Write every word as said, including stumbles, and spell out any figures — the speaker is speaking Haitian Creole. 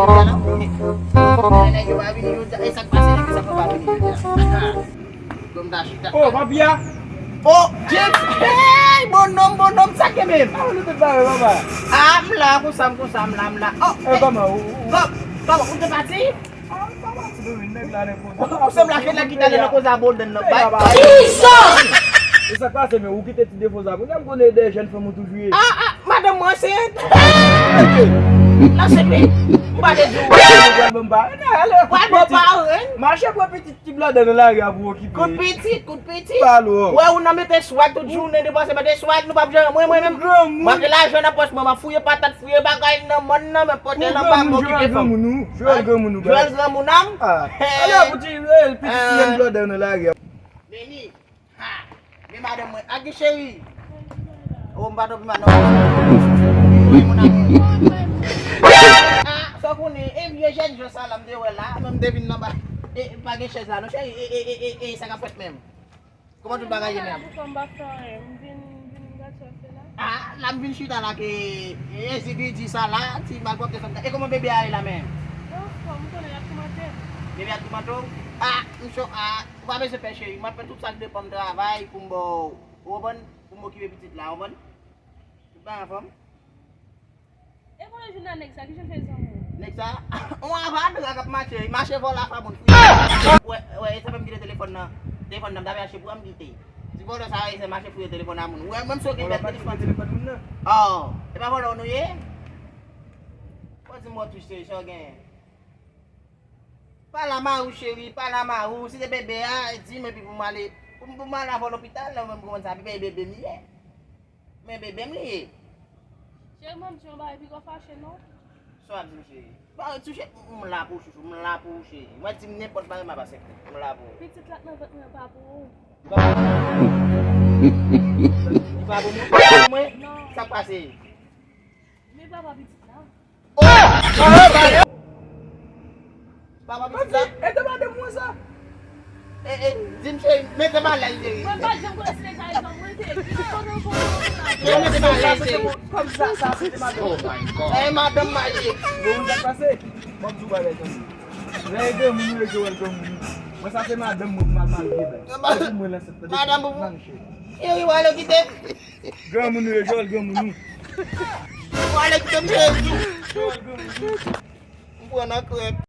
Nèg yo pa vini jodi a. E sa k pase, nèg yo sa fè pa vini jodi a. Bon, m ta chita. Oh, papi a. Oh, James. Hey, bonòm, bonòm, sa k ye menm? Ah, nou te bare, papa. Ah, m la, konsa, m konsa, m la, m la. Oh, eh, kòman, ou, ou, kòm, kòman, ou te pati? Ah, m pa pati, non, men nèg la nan koze. Ou sanble ak nèg ki t ale nan koze a Bolden nan. Bay, papa. Jesus! E sa k pase, men ou kite ti defo sa. Kounye a m konnen de jèn fanm ou toujou ye. Ah, ah, madanm mwen ansent. Hey! La se pi. M pa te di w. Pral bon pa. Pral bon pa, wi. Mache pran pitit. Ti blòdè nan lari a pou okipe. Kout pitit, kout pitit. Palo. Wè ou nan mete swag tout jounen, depanse mete swag, nou p ap janm, mwen, mwen menm. M ap gen lajan nan pòch mwen, m ap fouye patat, fouye bagay nan mòn nan, m ap pote nan ba m okipe fanm. Jwèl granmoun ou, jwèl granmoun ou, jwèl granmoun an. Ah. Alò, pou ti, eh, pitit ti jèn blòdè nan lari a. Beni. Ha. Men madanm mwen, ak gen cheri. Oh, m pa twò pi mal non. Wi, mon amour. Ah, sa w konnen, e vye jènjan sa la m te wè la, men m te vin nan ba. E, pa gen chèz la non, cheri, e, e, e, e, e, sa k ap fèt menm? Kòman tout bagay ye menm? Pou kòm pa fè anyen, m vin, m vin gate w fè la. Ah, la m vin chita la ke, e, e, zigidi sa la, ti malpwòpte sa m ta. E kòman bebe a ye la menm? Anfòm, m konnen y ap toumante m. Bebe a toumante w? Ah, m cho, ah. Ou pa bezwen pè cheri, m ap fè tout sa k depann m travay pou m ba w, ou konprann? Pou m okipe pitit la, ou konprann? Tout bagay anfòm. E konnen jounen nèg sa, kijan fè zanmi w? Nèg sa, yon avadra k ap mache, li mache vòlò afè moun fouye. Wè, wè, e sa fè m kite telefòn nan. Telefòn nan, m t ap achte pou m kite. Ti vòlò sa, e se mache fouye telefòn a moun. Wè, menm si w gen bèl telefòn. Oh, e pa vòlò nou ye? Ou di m wè touche, sa w genyen? Pale a mari w cheri, pale a mari w, si se bebe a, di m epi pou m ale, pou m, pou m ale avè w lopital, la, mwen m konprann sa, bebe, bebe m ye. Men bebe m li ye. Cheri, mwen m di yon bagay, piga w fache non. Sa w ap di m cheri? Ba, touche, m la pou w chouchou, m la pou w cheri. Mwen di m nenpòt bagay m ap aksepte, m la pou w. Pitit la k nan vant mwen pa pou ou. Li pa pou mwen? Li pa pou mwen? Li pa pou mwen? Non. Sa k pase? Men papa pitit la. Oh! Papa pitit la? E te madanm mwen sa. E, e, di m cheri, mete malay cheri. Mwen pa janm konnen si se kay fanm mwen te. Mwen mete malay cheri. Kòm sa, sa se te madanm. Oh my God. E madanm mwen ye. Bon, sa k pase? Bon, m di w bagay sa. Lè e granmoun ou ye, Joel granmoun ou. Mwen sa se madanm mwen pou m al marye la. Madanm ou? Cheri, w ale kite m. Granmoun ou ye, Joel granmoun ou. Ou ale kite m Jezi. Joel granmoun ou. M pran nan krèk.